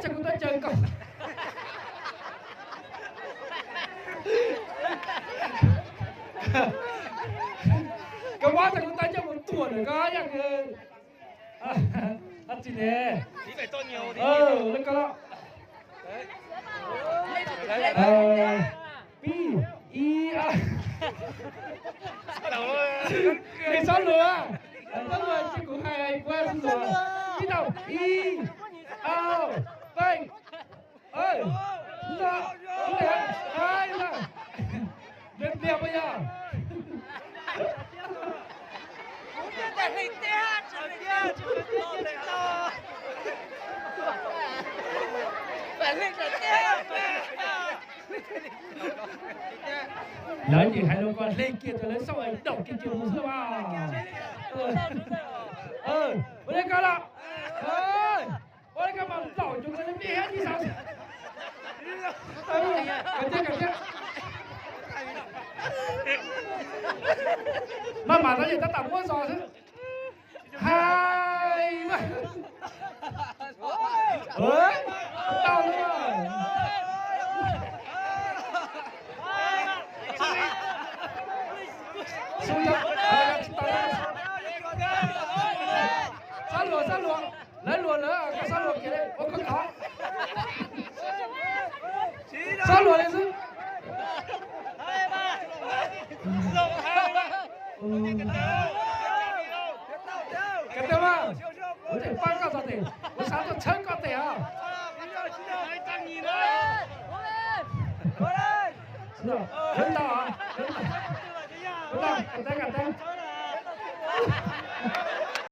Tsa kuv tab cawg koj. Koj muab tsa kuv tab cawg mus tuam ntawm koj yog. Ab tsi ne. Leej koj los. Pib, ib, a. Nws txhob luag, txhob luag tsis kuv hais kuv txhob luag. Pib tau, ib, au, peb. Nws pliag puas yog? Lawv nim hais lus ko hle kiag rau lawv xauj es daum kiag kiag mus xwb mas. Ua li ko los. Ua li ko mas laum cuag koj li mej thiab tsis xav. Maj mam no yog tab tom muab zos xwb. Hais mas. Tau lawm. Xub tsis tau. Xab luag, xab luag, lawv luag lawm koj xab luag kiag li ua koj tod. Xab luag li xwb. Koj tau mas, kuv tseem pab koj txog tes, kuv xav tuaj tshawb koj.